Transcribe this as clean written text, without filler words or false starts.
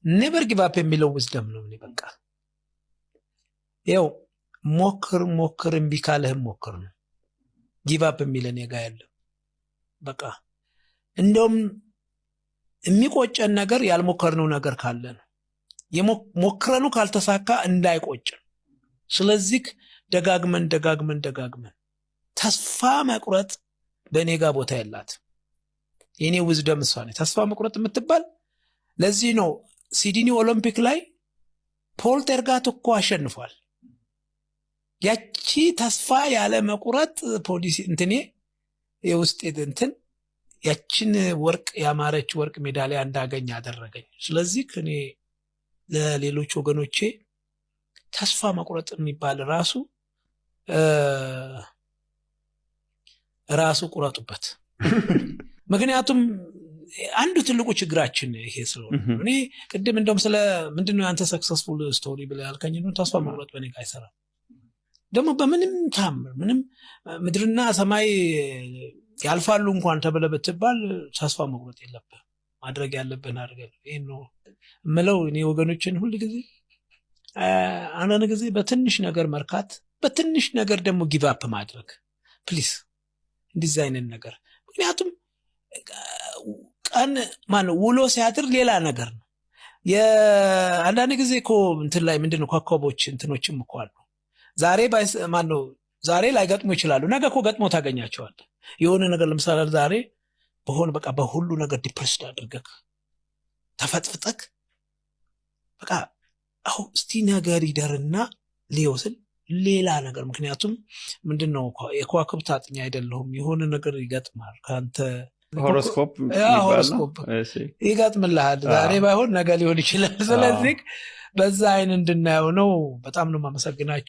Never give up የሚለው wisdom ነው። እኔ በቃ ይኸው ሞክር ሞክር፣ እምቢ ካለህም ሞክር ነው። Give up የሚል እኔ ጋ የለም። በቃ እንደውም የሚቆጨን ነገር ያልሞከርነው ነገር ካለ ነው። ሞክረኑ ካልተሳካ እንዳይቆጭን። ስለዚህ ደጋግመን ደጋግመን ደጋግመን፣ ተስፋ መቁረጥ በእኔ ጋር ቦታ የላት። የእኔ wisdom እሷ ነች፣ ተስፋ መቁረጥ የምትባል። ለዚህ ነው ሲድኒ ኦሎምፒክ ላይ ፖል ቴርጋት እኮ አሸንፏል። ያቺ ተስፋ ያለ መቁረጥ ፖሊሲ እንትኔ የውስጤ እንትን ያችን ወርቅ፣ ያማረች ወርቅ ሜዳሊያ እንዳገኝ አደረገኝ። ስለዚህ እኔ ለሌሎች ወገኖቼ ተስፋ መቁረጥ የሚባል ራሱ ቁረጡበት። ምክንያቱም አንዱ ትልቁ ችግራችን ይሄ ስለሆነ፣ እኔ ቅድም እንደውም ስለ ምንድነው የአንተ successful story ብለህ ያልከኝ ነው። ተስፋ መቁረጥ በእኔ ጋር አይሰራም። ደግሞ በምንም ታምር ምንም ምድርና ሰማይ ያልፋሉ እንኳን ተብለህ ብትባል ተስፋ መቁረጥ የለብህም። ማድረግ ያለብህን አድርገህ ነው። ይሄን ነው የምለው እኔ ወገኖችን ሁል ጊዜ። አንዳንድ ጊዜ በትንሽ ነገር መርካት፣ በትንሽ ነገር ደግሞ give up ማድረግ please፣ እንደዚህ አይነት ነገር። ምክንያቱም ቀን ማነው ውሎ ሲያድር ሌላ ነገር ነው። የአንዳንድ ጊዜ እኮ እንትን ላይ ምንድን ነው ኮከቦች እንትኖችም እኮ አሉ። ዛሬ ማነው ዛሬ ላይገጥሙ ይችላሉ። ነገ እኮ ገጥሞ ታገኛቸዋለህ። የሆነ ነገር ለምሳሌ ዛሬ በሆነ በቃ በሁሉ ነገር depressed አድርገህ ተፈጥፍጠህ በቃ አሁ እስቲ ነገር ይደርና ሊወስል ሌላ ነገር። ምክንያቱም ምንድን ነው፣ የከዋክብት አጥኚ አይደለሁም። የሆነ ነገር ይገጥማል ከአንተ Horoscope። Horoscope ይገጥምልሃል። ዛሬ ባይሆን ነገ ሊሆን ይችላል። ስለዚህ በዛ አይን እንድናየው ነው። በጣም ነው የማመሰግናችሁ።